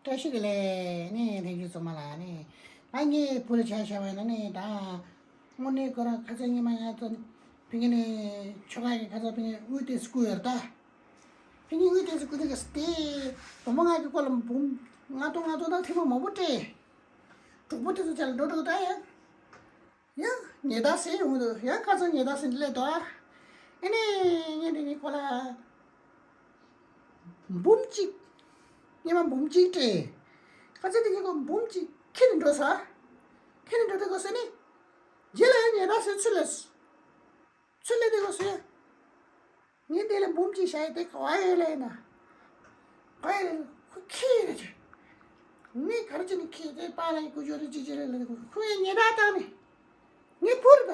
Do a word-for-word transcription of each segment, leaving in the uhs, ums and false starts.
བཀྲ་ཤིས་བདེ་ལེགས་ནི་ཐེངས་གཅིག་ཚང་མ་ལ་ནི། ད་ངས་བུ་ལ་བྱ་བྱ་བས་ན་ནི་ད། དངོས་གནས་ཁོ་རང་ཁ་སང་ཉི་མ་ང་ཚོ་ཕ་གི་ནས་ཆོ་ག་གི་ཁ་སང་ཕ་གི་དངུལ་དེ་སྐུ་ཡོད་ད། ཕ་གི་དངུལ་དེ་སྐུ་དེ་ག་སྟེ། དུ་མ་ང་གི་སྐོར་ལ་འབུམ་ལྔ་སྟོང་ལྔ་སྟོང་དང་ཐེངས་མ་མང་པོ་སྤྲད། གྲོགས་པོ་དེ་ཚོ་ཆ་ལ་འགྲོ་འགྲོ་ད་ཡ། ཡ། ཉེས་རྡ་ཟེར་ཡོང་གི་འདུག་ཡ། ཁ་སང་ཉེས་རྡ་ཟེར་སླེབས་འདུག་ཨ། ཨེ་ནས་ངས་འདི་ནི་ཁོ་ལ། འབུམ་གཅིག་སྔོན་མ་འབུམ་གཅིག་སྤྲད། ཁ་སང་དེ་ཉིན་ཁོ་འབུམ་གཅིག་ཁྱེར་ནས་འགྲོ་ས། ཁྱེར་ནས་འགྲོ་དུས་ཁོ་ཟེར་ནི། རྗེས་ལ་ཡང་ཉེས་རྡ་ཟེར་ཚུར་སླེབས། ཚུར་སླེབས་དུས་ཁོ་ཟེར། ངས་དེ་ལ་འབུམ་གཅིག་བཞག་ཡོད་དེ་ག་བ་ཡོད་ལབ་ཡིན་ན། ག་ཡོད་ལབ་ཡིན་ན་ཁོ་ཁྱེར་ཡོད་ལབ་བྱས། ངས་ག་རེ་བྱས་ནས་ཁྱེར་དེ་པཱ་ལགས་ཀྱི་སྐུ་ཞབས་རེ་ཅི་བྱེད་རེད་ལབ་དེ་ཁོ་ཁོ་ཡང་ཉེས་རྡ་བཏང་ནས། ངས་བུ་རེད་ད།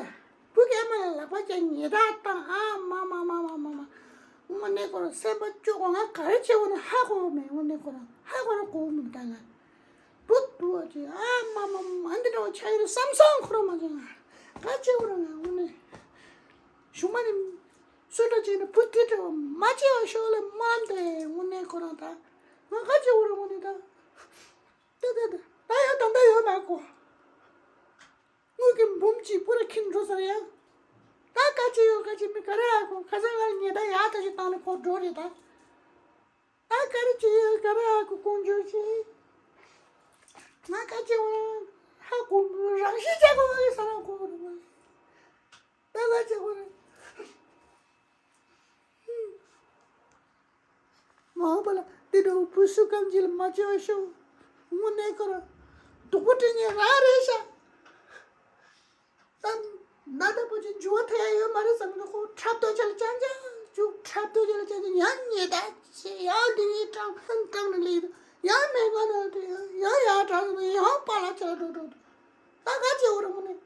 བུ་གའི་ཨ་མ་ལ་ལག་པ་བརྐྱངས་ཉེས་རྡ་བཏང་ཨ་མ་མ། དངོས་གནས་ཁོ་རང་སེམས་པ་སྐྱོ་གོ་ང་ག་རེ་བྱེད་དགོས་ན་ཧ་གོ་མེད། དངོས་གནས་ཁོ་རང་ཧ་གོ་ར་གོ་མི་ད་ང་། བུ་དུ་བ་ཅིག་ཨ་མ་མ་མ་འདི་འདྲ་བ་ཆགས་ཡོད་རེད་བསམ་སང་ཁོ་རང་མ་བྱུང་ང་། ག་བྱེད་དགོས་ར་ང་དངོས་གནས། གཞུག་མ་ནི། སུ་འདྲ་བྱས་ནས་བུ་དེ་འདྲ་བ་མ་བྱེད་པ་ཤོག་ལེ་སྨོན་ལམ་དེ་དངོས་གནས་ཁོ་རང་ད། ང་ག་བྱེད་དགོས་ར་དངོས་གནས་ད། ད་ད་ད་ད་ཡོད་ད་ད་ཡོད་མ་གོ། དངུལ་གྱི་འབུམ་གཅིག་པུ་ར་ཁྱེར་འགྲོ་ས་རེད་ཡ། ད་ག་བྱེད་ཡོད་ག་བྱེད་མི་ག་རེ་ཨ་ཁོ་ཁ་སང་ང་ལ་ཉེས་རྡ་ཡག་ཐག་ཆོད་བཏང་ནས་ཁོ་འགྲོ་རེད་ད། ད་ག་རེ་བྱེད་ཡོད་ག་རེ་ཨ་ཁོ་ཀོང་ཇོ་ཆེ། ང་ག་བྱེད་འོ། ཧ་གོ་རང་ཤི་བྱ་གོ་ང་གི་ས་རང་གོ་རེད་མ། ད་ག་བྱེད་གོ་རེད། མ་འོངས་པ་ལ་འདི་འདྲ་བོ་བུ་སུ་གང་ཅི་ལ་མ་བྱེད་པ་ཤོག་དངོས་གནས་ཁོ་རང་སྡུག་པོ་སྤྲད་མཁན་རང་རེད་ཤག་ད་ན་ད་པོ་ཅིག་འཇུ་བ་ཐེ་ཡ་ཡོད་མ་རེད་བསམ་གི་ཁོ་འཁྲབ་སྟོན་ཆ་ལ་ཅང་ཅང་འཇུ་འཁྲབ་སྟོན་ཆ་ལ་ཅང་ཅང་ཡང་ཉེས་རྡ་ཆེ་ཡང་འདི་ཡི་སྤྲང་སྤྲང་ནས་ལས་ཡང་མེད་ག་ན་དེ་ཡང་ཡང་ཡང་དྲག་ཡང་པཱ་ལགས་ཆ་ལ་འགྲོ་འགྲོ་ད་ག་བྱེད་འོ་ར་དངོས་གནས།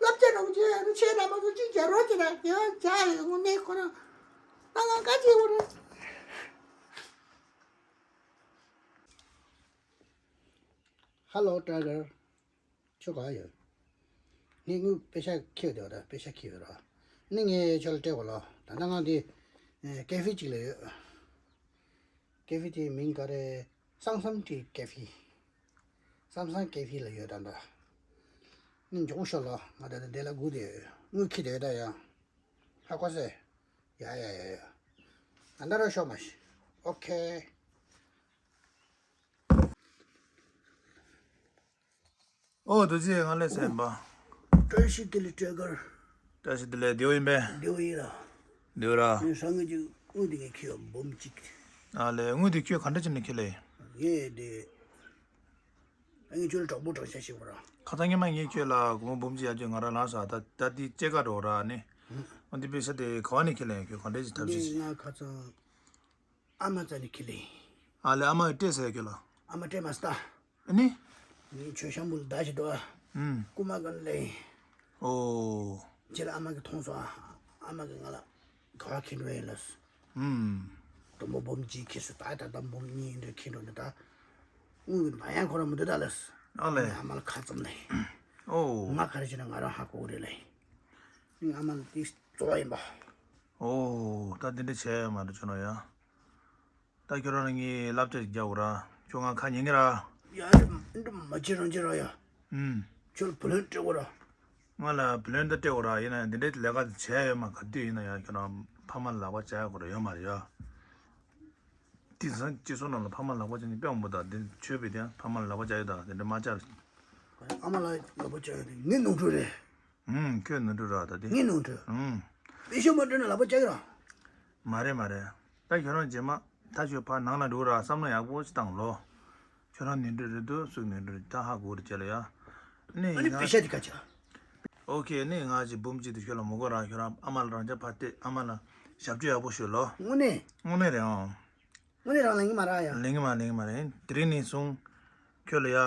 བསླབ་བྱ་རོགས་བྱེད་ཡ་ནི་ཆེ་ན་མ་གཏོགས་ཅི་རྒྱ་རོགས་ཀྱི་ན་རྒྱ་རྒྱ་ཡོད་དངོས་གནས་ཁོ་རང་ད་ང་ག་བྱེད་འོ་ར། Hello Tiger། ཁྱོད་ག་ཡོད། ངས་དངུལ་པེ་ཤ་ཁྱེར་བསྡད་པ་ད་པེ་ཤ་ཁྱེར་ཡོད་ར། ནི་ངས་ཁྱོད་ལ་སྤྲད་གོ་ལ་ད་ལྟ་ང་འདི་ཀེ་ཧྥེ་གཅིག་ལ་ཡོད། ཀེ་ཧྥེ་དེའི་མིང་ག་རེ། སང་སང་ཊི་ཀེ་ཧྥེ། སང་སང་ཀེ་ཧྥེ་ལ་ཡོད་ད་ད། ནི་མགྱོགས་པོ་ཤོག་ལ་ང་ད་ལྟ་འདི་ལ་སྒུག་བསྡད་ཡོད། དངུལ་ཁྱེར་བསྡད་ཡོད་ད་ཡ། ཧ་གོ་སོང་། ཡ་ཡ་ཡ་ཡ། ད་ལྟ་རོགས་ཤོག་མ་ཤི། ཨོ་ཁེ། ཨོ་རྡོ་རྗེ་ང་ལས་སེམས་པ། བཀྲ་ཤིས་བདེ་ལེགས་སྤྲད་གར། བཀྲ་ཤིས་བདེ་ལེགས། བདེ་བོ་ཡིན་པས། བདེ་བོ་ཡིན་ལ། བདེ་བོ་ར། ངས་སང་ཉིན་གྱི་དངུལ་དེ་ངས་ཁྱེར་ཡོང་འབུམ་གཅིག་ཨ་ལས་དངུལ་དེ་ཁྱོད་ག་འདྲ་བྱས་ནས་ཁྱེར་ལེ། ངས་དེ། ངས་ཁྱོད་ལ་དྲང་པོ་དྲང་བཞག་ཞིག་བར། ཁ་སང་ཉི་མ་ངས་ཁྱོད་ལ་སྒོར་མོ་འབུམ་གཅིག་ཡར་ཅོ་ང་རང་ལངས་སོང་ད་ད་དེ་སྐྱེད་ཀ་འགྲོ་ར་ནི། ཨོ་འདི་པེ་ས་དེ་ག་བ་ནས་ཁྱེར་ལེ་ཁྱོད་ག་འདྲ་ཞིག་ཐབས་ཤེས་ཤིག་ང་ཁ་སང་ཨ་མ་རྩ་ནས་ཁྱེར་ལེ། ཨ་ལས་ཨ་མ་ཡི་སྤྲད་ཟེར་ཁྱོད་ལ། ཨ་མ་སྤྲད་མ་སྟ། ཨ་ནི། ངའི་ཆོས་ཤམ་བུ་ལ་བདག་ཞིག་འདུག་ཨ། ཨུམ། རྐུ་མ་ག་ལེ། ཨོ། ཁྱེད་ལ་ཨ་མ་གིས་མཐོང་སོང་ཨ། ཨ་མ་གིས་ང་ལ་ག་བ་ཁྱེར་འགྲོ་ཡིན་ལབ། ཨུམ། དུམ་བུ་འབུམ་གཅིག་ཁྱེར་སོང་ད་ད་ལྟ་འབུམ་གཉིས་འདྲ་ཁྱེར་འགྲོ་ནི་ད། དངུལ་གྱི་ན་ཡང་ཁོ་རང་མི་འདུག་ད་ལབ། ཨ་ལས། ངས་ཨ་མ་ལ་ཁ་བཙུམ་ལེ། ཨོ། ང་ག་རེ་བྱས་ན་ང་རང་ཧ་གོ་གི་རེད་ལེ། ངས་ཨ་མ་ལ་དེ་གཙོ་བོ་ཡིན་པ། ཨོ་ད་འདི་འདྲ་བྱས་ཡོད་མ་རེད་ཁྱོད་རང་ཡ། ད་ཁྱོད་རང་ལ་ངས་བསླབ་བྱ་ཞིག་རྒྱག་དགོས་ར། ཁྱོད་ང་ཁ་ཉན་གི་ར། ཡ་འདི་འདི་མ་བྱེད་རང་བྱེད་ར་ཡ། ཨུམ། ཁྱོད་ལ་བུ་ལོན་སྤྲད་དགོས་ར། ང་ལ་བུ་ལོན་ད་སྤྲད་དགོས་ར་ཡིན་ན་ཡང་འདི་འདྲའི་ལས་ཀ་དེ་བྱས་ཡོད་མ་ག་དུས་ཡིན་ན་ཡང་ཁྱོད་རང་ཕ་མ་ལ་ལག་པ་བྱ་ཡ་དགོས་ར་ཡོད་མ་རེད་ཡ། དེང་སང་སྤྱི་ཚོགས་ནང་ལ་ཕ་མ་ལག་པ་བྱ་ནི་དཔེ་མང་པོ་དང་འདི་ཆོས་པའི་དེ་ཕ་མ་ལ་ལག་པ་བྱ་ཡོད་དང་དེ་འདྲ་མ་བྱ། ཨ་མ་ལ་ལག་པ་བྱ་ཡོད་དེ་ངའི་ནོར་འཁྲུལ་རེད། ཨུམ་ཁྱོད་ནོར་འཁྲུལ་ར་ད་དེ། ངའི་ནོར་འཁྲུལ། ཨུམ། པེ་ཤ་མ་སྤྲད་ན་ལག་པ་བྱ་གི་ར། མ་རེད་མ་རེད། ད་ཁྱོད་རང་རྗེས་མ་ད་ཁྱོད་ཕར་ནང་ལ་འགྲོ་ར་བསམ་བློ་ཡག་པོ་ཞིག་བཏང་ལོ། ཁྱོད་རང་ནོར་འཁྲུལ་རེད་འདུག་སུ་ནོར་འཁྲུལ་རེད་ད་ཧ་གོ་རེད་བྱས་ལ་ཡ། ནི་ཨ་ནི་ང་པེ་ཤ་དེ་ག་བྱ། ཨོ་ཁེ་ནི་ང་ཅིག་འབུམ་གཅིག་དེ་ཁྱོད་ལ་མི་དགོས་ར་ཁྱོད་རང་ཨ་མ་ལ་རང་ཅག་ཕར་སྟེར་ཨ་མ་ལ་ཞབས་ཕྱི་ཡག་པོ་ཞུ་ལོ། དངོས་གནས། དངོས་གནས་རེད་ཨང་། དངོས་གནས་རང་ལེན་གི་མ་ར་ཡ། ལེན་གི་མ་ལེན་གི་མ་རེད་དེ་རིང་ནས་བཟུང་། ཁྱོད་ལ་ཡ།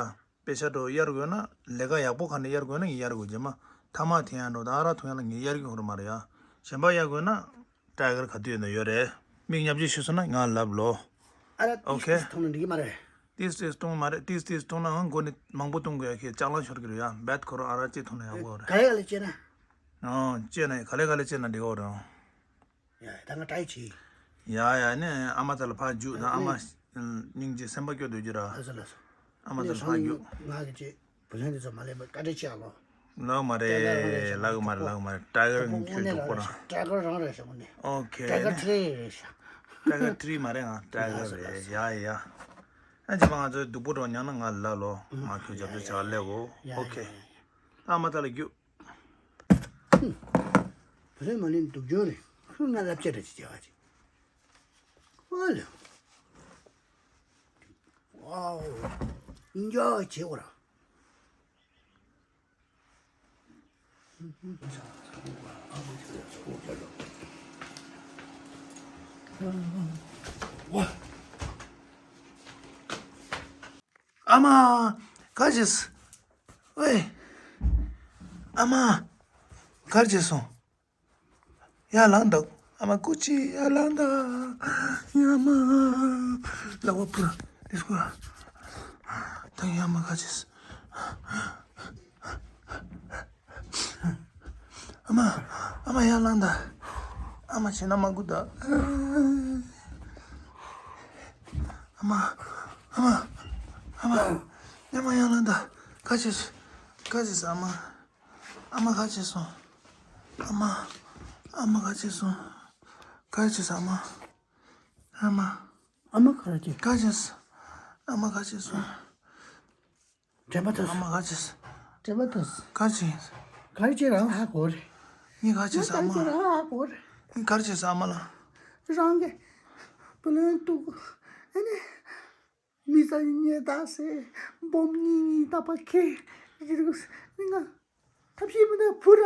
པེ་ཤ་འགྲོ་གཡར་དགོས་ན་ལས་ཀ་ཡག་པོ་ག་ནས་གཡར་དགོས་ན་ངས་གཡར་དགོས་རྗེས་མ་ཐ་མག་འཐེན་ཡ་འགྲོ་ད་ཨ་རག་འཐུང་ཡ་ལ་ངས་གཡར་གི་ཧོར་མ་རེད་ཡ། གཞན་པ་གཡར་དགོས་ན་ཊའི་གར་ག་དུས་ཡོད་ན་ཡོད་རེད། མིག་ཉབ་ཆེ་ཞུ་སོང་ན་ང་ལབ་ལོ། ཨ་རག་ཏིས་ཨོ་ཁེ། ཏིས་འཐུང་ན་འགྲིག་གི་མ་རེད། ཏིས་ཏིས་འཐུང་མ་རེད་ཏིས་ཏིས་འཐུང་ན་ང་མགོ་ནས་མང་པོ་འཐུང་དགོས་ཡ་ཁེ་ལྕགས་ལང་ཤོར་གི་རེད་ཡ་བེད་ཁོ་རང་ཨ་རག་གཅིག་འཐུང་ན་ཡག་པོ་རེད། ག་ཡ་ལ་བཅད་ན། ཨོ་བཅད་ན་ག་ལེ་ག་ལེ་བཅད་ན་འགྲིག་གོ་རེད། ཡ་ད་ང་ཏྲའི་ཆི། ཡ་ཡ་ནི་ཨ་མ་ཚ་ལ་ཕར་རྒྱུག་ད་ཨ་མ། སྙིང་རྗེ་སེམས་པ་སྐྱོ་སྡོད་རྒྱུ་ར། ལགས་སོ་ལགས་སོ། ཨ་མ་དང་ལྷག་རྒྱུ། ང་གི་ཅིག་བུ་ལོན་དེ་ཚོ་མ་ལེན་པར་བཀའ་དྲིན་ཆེ་ཨ་ལོ། ལགས་མ་རེད། ལགས་མ་རེད། ལགས་མ་རེད། ཀྲ་གར་ཁྱོད་སྡུག་པོ་རང་། ཀྲ་གར་རང་རེད་ཤག་ནི། ཨོ་ཁེ། ཀྲ་གར་ཐི་རི་རེད་ཤག་ཀྲ་གར་ཐི་རི་མ་རེད། ང་ཀྲ་གར་རེད། ཡ་ཡ། ཨ་ཅེ་མ་ང་ཚོ་སྡུག་པོ་རོགས་ཉག་ན་ང་ལ་ལོ། ང་ཁྱོད་རྒྱབ་སྐྱོར་བྱ་བ་ལས་གོ། ཨོ་ཁེ། ཨ་མ་ད་ལ་རྒྱུ། བུ་ལོན་མ་ལེན་སྡུག་སྦྱོང་རེད། ཁོས་ང་བསླབ་བྱ་འདྲ་ཅིག་བྱས་པ་ཅིག་ཨོ་ལེ། ཝའོ། ཨིན་ཇོ་བྱེད་དགོས་ར། ཨ་མ། ག་བྱས། ཝེ། ཨ་མ། ག་བྱས་སོང་། ཡར་ལངས་དང་། ཨ་མ་སྐུ་མཁྱེན། ཡར་ལངས་དང་། ཡ་མ། ལག་པ་ཕུར་དེ་སྐུ། ད་ཡ་མ་ག་བྱས། ཨ་མ། ཨ་མ་ཡར་ལངས་དང་། ཨ་མ་བྱས་ན་མ་སྐུ་དང་། ཨ་མ། ཨ་མ། ཨ་མ། ཨ་མ་ཡར་ལངས་དང་། ག་བྱས། ག་བྱས་ཨ་མ། ཨ་མ་ག་བྱས་སོང་། ཨ་མ། ཨ་མ་ག་བྱས་སོང་། ག་བྱས་ཨ་མ། ཨ་མ། ཨ་མ་ག་བྱས། ག་བྱས། ཨ་མ་ག་བྱས་སོང་། དྲན་པ་ཐོན་སོང་། ཨ་མ་ག་བྱས། དྲན་པ་ཐོན་སོང་། ག་བྱས། ག་རེ་བྱས་རང་ཧ་གོ་རེད། ངས་ག་བྱས་ཨ་མ། ག་རེ་བྱས་རང་ཧ་གོ་རེད། ངས་ག་རེ་བྱས་ཨ་མ་ལ། རང་གི་བུ་ལོན་གཏུག་ཨ་ནི། མི་ཚ་ཉེས་དག་སེ་སྦོམ་གཉིས་གཉིས་རྟག་པར་ཁེ་རེད་གོ་ནི་ང་། ཐབས་ཤེས་མི་འདུག་བུ་ར།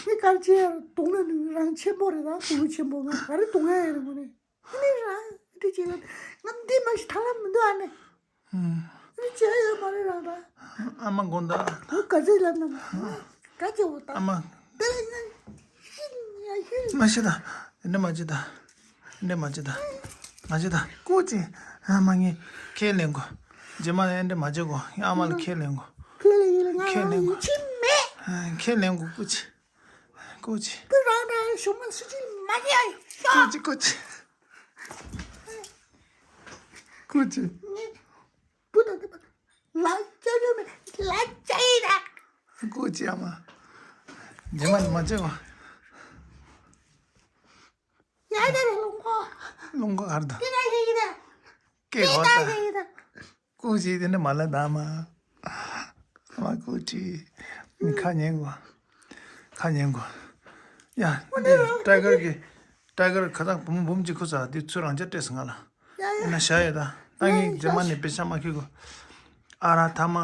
ངས་ག་རེ་བྱས་རྡུང་ན་ནི་རང་ཆེན་པོ་རེད་ད་བུ་ཆེན་པོ་ང་ག་རེ་རྡུང་ཡ་ཡོད་རེད་མོ་ནི། ཨ་ནི་རང་འདི་བྱས་ན་ང་འདི་མ་ཤི་ཐར་ལམ་མི་འདུག་ཨ་ནི། ཨ་ནི་བྱས་ཡོད་མ་རེད་རང་ད། ཨ་མ་དགོངས་དག་ཨོ་ག་ཚོད་ལབ་ན་ང་ག་བྱས་འོ་ད། ཨ་མ། དེ་ལ་ཡིན་ན་ཤི་ཡ་ཤི། མ་ཤི་ད། དེ་འདྲ་མ་བྱེད་ད། དེ་འདྲ་མ་བྱེད་ད། མ་བྱེད་ད། ཀོ་ཅི། ཨ་མ་ངས་ཁས་ལེན་གོ། རྗེས་མ་ལ་དེ་འདྲ་མ་བྱེད་གོ། ཨ་མ་ལ་ཁས་ལེན་གོ། ཁས་ལེན་ཡིན་ལ་ང་ཁས་ལེན་གོ། ཡིན་ཆི་མེད། ཁས་ལེན་གོ་ཀོ་ཅི། ཀོ་ཅི། ཁོས་རང་རང་ཞུ་མ་སུ་ཅི་མ་ཉན་ཤོག་ཀོ་ཅི་ཀོ་ཅི། ཀོ་ཅི། བུ་དང་ལ་ཅ་ཡོད་མེད་ལ་ཅ་ཡིན་ར། ཀོ་ཅི་ཨ་མ། རྗེས་མ་ནི་མ་བྱེད་གོ། ཡ་ད་ར་ལོང་གོ། ལོང་གོ་གར་དང་། དེ་ད་ཞེ་ཡི་ད། ཀེ་གོ་ད། ད་ཞེ་ཡི་ད། ཀོ་ཅི་དེ་འདྲ་མ་ལ་ད་མ། མ་ཀོ་ཅི། མི་ཁ་ཉན་གོ། ཁ་ཉན་གོ། ཡ་འདི་ཀྲ་གར་གི། ཀྲ་གར་ཁ་ཐག་བུམ་བུམ་གཅིག་ཁུ་ཚ་འདི་ཚུར་རང་ཅག་སྤྲད་སོང་ང་ལ། ཡ་ཡ། ཨེ་ན་བཞག་ཡོད་ད། ད་ངས་རྗེས་མ་ནས་དཔེ་ཆ་མ་ཁྱེར་གོ། ཨ་ར་ཐ་མ།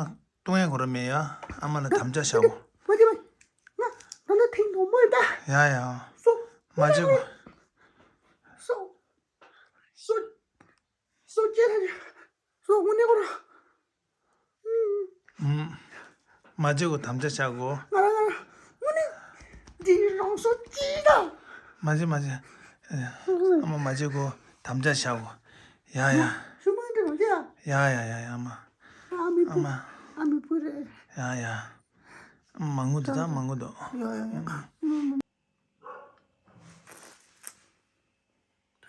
གཏོང་ཡ་གོ་ར་མེད་ཡ། ཨ་མ་ལ་དམ་བཅའ་བཞག་གོ། བ་དེ་བ། ང་ད་ལྟ་ཐེངས་དང་པོ་ཡིན་ད། ཡ་ཡ། སོ། མ་བྱེད་གོ། སོ། སོ། སོ་ཅེ་ར་ཅེ། སོ་དངོས་གནས་གོ་ར། ཨུམ། མ་བྱེད་གོ་དམ་བཅའ་བཞག་གོ། ང་ར་ང་ར། དངོས་གནས། འདི་རང་སོ་ཅི་ད། མ་བྱེད་མ་བྱེད། ཨ་མ་མ་བྱེད་གོ་དམ་བཅའ་བཞག་གོ། ཡ་ཡ། ཞུ་མ་འདྲི་མ་བྱེད་ཨ། ཡ་ཡ་ཡ་ཡ་ཨ་མ། ཨ་མི་བུ། ཨ་མ། ཨ་མི་བུ་རེད། ཡ་ཡ། མ་ངུ་འདུག་ད་མ་ངུ་འདུག་ཡ་ཡ་ཡ། ད་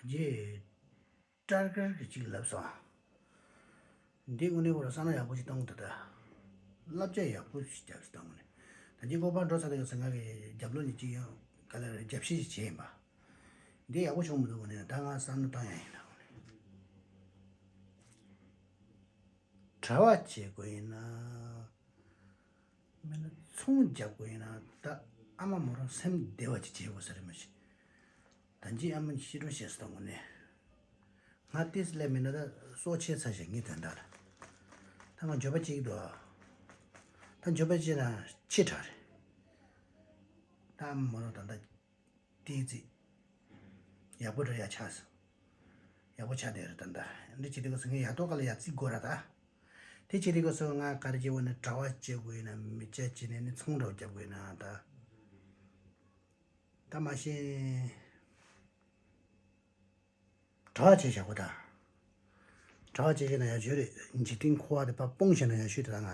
རྗེས་ཀྲར་ཀར་གྱི་གཅིག་ལབ་སོང་། འདི་དངོས་གནས་ཁོ་ར་ས་ན་ཡག་པོ་ཞིག་གཏོང་གི་འདུག་ད། བསླབ་བྱ་ཡག་པོ་ཞིག་རྒྱབ་སོང་ད་དངོས་གནས། ད་རྗེས་ཁོ་པར་འགྲོ་ཚར་དུས་ས་ང་གི་རྒྱབ་ལོགས་ནས་གཅིག་ཡང་ག་ལ་རེད་རྒྱབ་བཤིག་ཞིག་བྱས་ཡིན་པ། འདི་ཡག་པོ་བྱུང་མི་འདུག་དངོས་གནས་ད་ང་ས་ན་གཏོང་ཡ་ཡིན་ད་དངོས་གནས། གྲྭ་བ་བྱེད་དགོས་ཡིན་ན། མིན་ན་ཚོང་རྒྱག་དགོས་ཡིན་ན་ད་ཨ་མ་མོ་རང་སེམས་བདེ་བ་ཅིག་བྱེད་དགོས་ས་རེད་མ་གཞི། ད་འཇིག་ཨ་མ་ཤི་འགྲོ་ཤེས་སོང་ངོ་ནས། ང་ཏིས་ལས་མིན་ན་ད་སོ་ཆེ་ཚ་ཞིག་ངའི་དོན་དག་ལ། ད་ང་འགྱོད་པ་ཅིག་འདུག་ད་འགྱོད་པ་ཅིག་ན་ཕྱི་དྲགས་རེད། ད་ཨ་མ་མོ་རང་ད་ད། ཏིག་ཙི། ཡག་པོ་འགྲོ་ཡ་ཆགས་སོང་། ཡག་པོ་ཆགས་བསྡད་རེད་ད་ལྟ། འདི་བྱེད་དུས་སྐབས་སུ་ངས་ཡག་ཐོག་ཁ་ལ་ཡར་རྩིས་དགོས་ར་ད། དེ་བྱེད་དུས་སྐབས་སུ་ང་ག་རེ་བྱེད་དགོས་ན་གྲྭ་བ་བྱེད་དགོས་ཡིན་ན་མི་སྐྱ་བྱེད་ནས་ནི་ཚོང་འགྲོ་རྒྱབ་དགོས་ཡིན་ན་ད། ད་མ་གཞི། གྲྭ་བ་བྱས་བཞག་གོ་ད། གྲྭ་བ་བྱས་བཞག་ན་ཡག་ཤོས་རེད། འཇིག་རྟེན་འཁོར་བ་དེ་ཕར་སྤོང་བཞག་ན་ཡག་ཤོས་རེད་ད་ང་།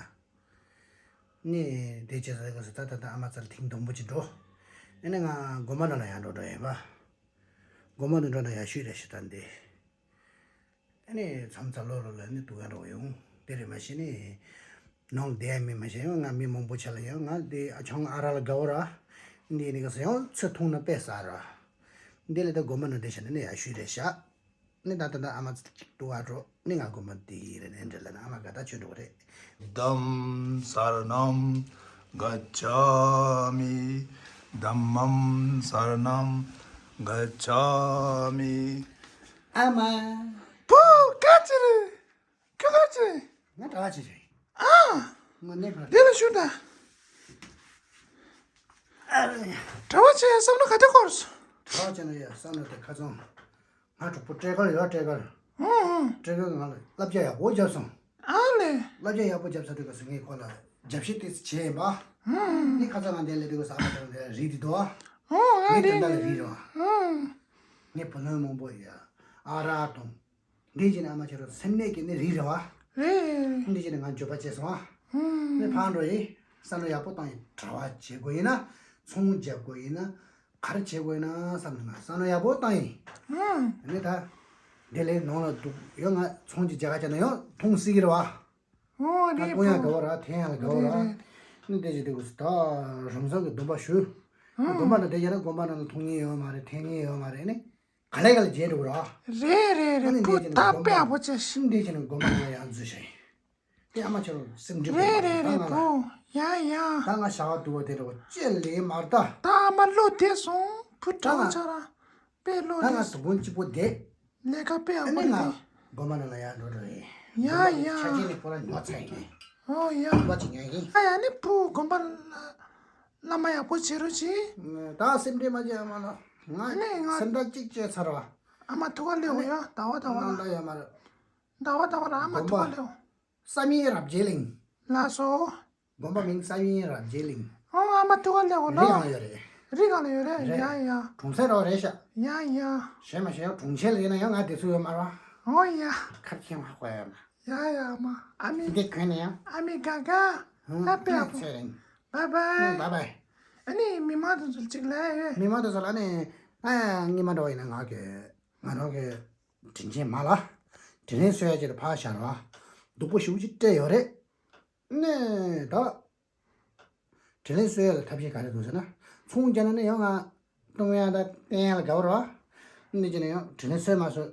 ནི་དེ་བྱས་ས་ག་ས་ད་ད་ད་ཨ་མ་རྩར་ཐེངས་དང་པོ་ཅིག་འགྲོ། ཨེ་ནས་ང་དགོན་པ་ནང་ལ་ཡང་འགྲོ་འགྲོ་ཡིན་པ། དགོན་པ་ནང་འགྲོ་ན་ཡག་ཤོས་རེད་ཤི་ད་འདི། ཨ་ནི་མཚམས་མཚམས་ལོ་ལོ་ལ་ནི་དུ་ག་འགྲོ་ཡོང་། དེ་རེད་མ་གཞི་ནི་ནང་བསྡད་མི་མ་གཞི་ཡང་ང་མི་མང་པོ་ཆ་ལ་ཡང་ང་དེ་ཨ་ཆང་ཨ་ར་ལ་དགའ་བོ་ར། འདི་ནི་ག་ས་ཡང་ཚོད་ཐུང་ན་དཔེ་ཟ་ར། འདི་ལ་ད་དགོན་པ་ན་བསྡད་བྱས་ནས་ནི་ཡ་ཤུལ་རེད་ཤག་ནི་ད་ད་ད་ཨ་མ་ཅིག་ཏུ་བ་འགྲོ་ནི་ང་དགོན་པ་དེ་ཡི་རེད་ནི་འདྲ་ལ་ན་ཨ་མ་ག་ད་ཆོས་འགྲོ་རེད། Dhammam saranam gacchāmi. Dhammam saranam gacchāmi. ཨ་མ། པོ་ག་ཅི་རེད། ཁྱོད་ག་ཅི་རེད། ང་གྲྭ་བ་ཅི་རེད། ཨ། ང་གནས་པར། འདི་ལ་ཞུ་ད། ཨ་རེ། གྲྭ་བ་ཆེ་ཡ་བསམ་བློ་ག་དེ་འཁོར་སོང་། གྲྭ་བ་ཆེ་ན་ཡ་བསམ་བློ་དེ་ཁ་ཚང་། ང་གྲོགས་པོ་སྤྲེལ་དཀར་ཡོད་སྤྲེལ་དཀར། ཨང་ཨང་། སྤྲེལ་དཀར་ང་ལ་བསླབ་བྱ་ཡག་པོ་བརྒྱབ་སོང་། ཨ་ལེ། བསླབ་བྱ་ཡག་པོ་བརྒྱབ་ས་དུས་སྐབས་སུ་ངས་ཁོ་ལ་རྒྱབ་བཤད་ཏོག་ཙམ་བྱས་ཡིན་པ། ཨང་ཨང་། ནི་ཁ་ཚང་ང་འདས་ལས་དུས་སྐབས་སུ་ཨ་མ་དང་འདས་རིགས་དེ་དོ། ཨང་ཨང་། ངས་དོན་དག་ལ་རིགས་རེད་བ། ཨང་། ངས་བུ་ལོན་མང་པོ་ཡ། ཨ་ར་དང་། འདི་བྱས་ནས་ཨ་མ་ཁྱེད་རང་སེམས་ནད་ཀྱི་ནི་རིགས་རེད་བ། རེད་རེད་རེད། འདི་བྱས་ནས་ང་འགྱོད་པ་སྐྱེས་སོང་ཨ། ཧུམ། ནི་ཕར་འགྲོ་ཡིན། བསམ་བློ་ཡག་པོ་བཏང་ཡིན། གྲྭ་བ་བྱེད་དགོས་ཡིན་ན། ཚོང་རྒྱབ་དགོས་ཡིན་ན། ག་རེ་བྱེད་དགོས་ཡིན་ན་བསམ་ནས་ང་བསམ་བློ་ཡག་པོ་བཏང་ཡིན། ཧུམ། ནི་ད། དེ་ལས་ནང་ལ་འདུག་ཡོད་ང་ཚོང་གི་རྒྱ་གར་ཅན་ན་ཡང་མཐོང་སྲིད་ཀྱི་རེད་བ། ཨོ་ད་རེད་ཀོང་ཡང་པོ། དགའ་བོ་ར་ཐན་ཡང་ལ་དགའ་བོ་ར། རེད་རེད། ནི་དེ་བྱས་དེ་གུ་ད་རང་སང་གི་སྡོམ་པ་ཞུ། ཧུམ། དགོན་པ་ན་དེ་ཡིན་ན་དགོན་པ་ན་མཐོང་ཉེན་ཡོད་མ་རེད་ཐན་ཉེན་ཡོད་མ་རེད་ནི། ག་ལེ་ག་ལེ་བརྗེད་འགྲོ་གི་རེད། རེད་རེད་རེད། ཨ་ནི་པུ་འདི་ད་དཔེ་ཡག་པོ་བྱས་ཤིང་། འདི་བྱས་ནས་དགོན་པ་ང་ཡང་འཛུལ་ཤིང་། དེ་ཨ་མ་ཁྱེད་རང་སེམས་འགྲིག་པོ་རེད་མ་རེད་རེད་ད་རེད་ང་ལ། པུ། ཡ་ཡ། ད་ང་བྱ་བ་སྡུག་པ་དེ་འདྲ་བ་ཅི་ལས་མ་རེད་ད། ད་ཨ་མ་བློ་བདེ་སོང་། བུ་ད་ང་གྲོགས་ཆ་ར་དཔེ་བློ་ད་ང་བདེ་སྡུག་སོང་། སྤུན་གཅིག་པོ་བསྡད། ལས་ཀ་དཔེ་ཡག་ཨ་པོ་ནི་ང་རེད། དགོན་པ་ནང་ལ་ཡར་འགྲོ་འགྲོ་ཡིན། ཡ་ཡ། ཆ་རྐྱེན་ནི་ཁོ་རང་ཉོ་ཚར་ཡིན། ཨོ་ཡ། དགོན་པ་ཅིག་ཉོ་ཡིན། ཨ་ཡ་ནི་བུ་དགོན་པ་ལ་བླ་མ་ཡག་པོ་བྱེད་རོགས་གྱིས། ད་སེམས་ཁྲལ་མ་བྱེད་ཨ་མ་ལ། ང་ནི་ང་སེམས་ཐག་གཅིག་བཅད་ཚར་བ། ཨ་མ་ཐུག་ག་ལེའོ་ཡ་ཟླ་བ་ཟླ་བ་ལ། ནང་ད་ཡ་མ་རེད། ཟླ་བ་ཟླ་བ་ལ་ཨ་མ་དགོན་པ་ཐུག་ག་ལེའོ། བསམ་ཡས་རབ་རྒྱས་གླིང་། ལགས་སོ། དགོན་པ་མིང་བསམ་ཡས་རབ་རྒྱས་གླིང་། ཨོ་ཨ་མ་ཐུག་ག་ལེའོ་རི་ལོ། སྒང་ལ་ཡོད་རེད། རི་སྒང་ལ་ཡོད་རེད་རེད། ཡ་ཡ། གྲོང་གསེབ་རོགས་རེད་ཤག་ཡ་ཡ། གཞན་མ་གཞན་ཡང་གྲོང་ཁྱེར་ལ་ཡིན་ན་ཡང་ང་དེ་ཚོ་ཡོད་མ་རེད་བ། ཨོ་ཡ། ཁར་ཁྱེད་མ་དཔའ་ཡོད་མ། ཡ་ཡ་ཨ་མ་ཨ་མི། འདི་གོན་ནས་ཡང་། ཨ་མི་དགའ་དགའ། ཧུམ་ད་དཔེ་ཨ་ཕོ། ཚེ་རིང་། བཱའི་བཱའི། ཧུམ་བཱའི་བཱའི། ཨ་ནི་མི་མང་དེ་ཚོ་ཅིག་ལ་ཡོད། མི་མང་དེ་ཚོ་ལ་ནི་ཨ་ཉི་མ་འགྲོ་ཡིན་ན་ང་གི་ང་རང་གི་དྲིན་ཆེན་མ་ལ་དྲིན་ལན་གསོ་ཡ་ཅིག་ལ་ཕར་བཞག་རོགས། སྡུག་པོ་ཞེ་པོ་ཅིག་སྤྲད་ཡོད་རེད། ནས་ད། དྲིན་ལན་གསོ་ཡ་ལ་ཐབས་ཤེས་ག་རེ་འདུག་ཟེར་ན། ཚོང་རྒྱག་ན་ནི་ཡང་ང་གཏོང་ཡ་ད་བསྟན་ཡ་ལ་དགའ་བོ་རེད་བ། འདི་བྱས་ན་ཡང་དྲིན་ལན་གསོས་མ་གསོས།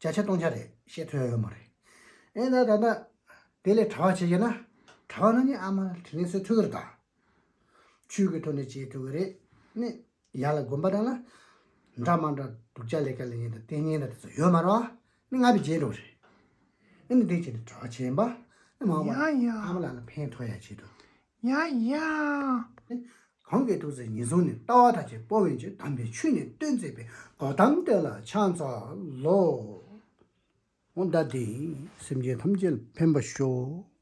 བརྒྱ་ཆ་སྟོང་ཆ་རེད་བཤད་ཐུབ་ཡ་ཡོད་མ་རེད། ཨེ་ད་ད་ད། དེ་ལས་གྲྭ་བ་བྱེད་ཀྱི་ན། གྲྭ་བ་ན་ནི་ཨ་མ་ལ་དྲིན་ལན་གསོ་ཐུབ་ཀྱི་རེད་ད། ཆོས་ཀྱི་ཐོག་ནས་བྱེད་ཐུབ་ཀྱི་རེད། ནི། ཡར་ལ་དགོན་པ་ནང་ལ། འདྲ་མ་འདྲ་སྡུག་ཅག་ལས་ཀ་ལས་ཉེན་དང་བསྟེན་ཉེན་དང་དེ་ཚོ་ཡོད་མ་རེད་བ། ནི་ང་བི་རྗེས་འགྲོ་རེད། ཨ་ནི་དེ་བྱས་ནས་གྲྭ་བ་བྱས་པ། ནི་མ་བ། ཡ་ཡ། ཨ་མ་ལགས་ལ་ཕན་ཐོགས་ཡ་ཆེད་དུ། ཡ་ཡ། གང་གི་ཐུགས་སུ་ཉེར་བཟུང་ནས། ལྟ་བ་མཐའ་ཅན་སྤོང་བའི་ཕྱིར། དམ་པའི་ཆོས་ནི་སྟོན་མཛད་པའི། གོ་ཏམ་དེ་ལ་ཕྱག་འཚལ་ལོ། འོ་ད་དེ་སེམས་ཅན་ཐམས་ཅད་ལ་ཕན་པ་ཤོག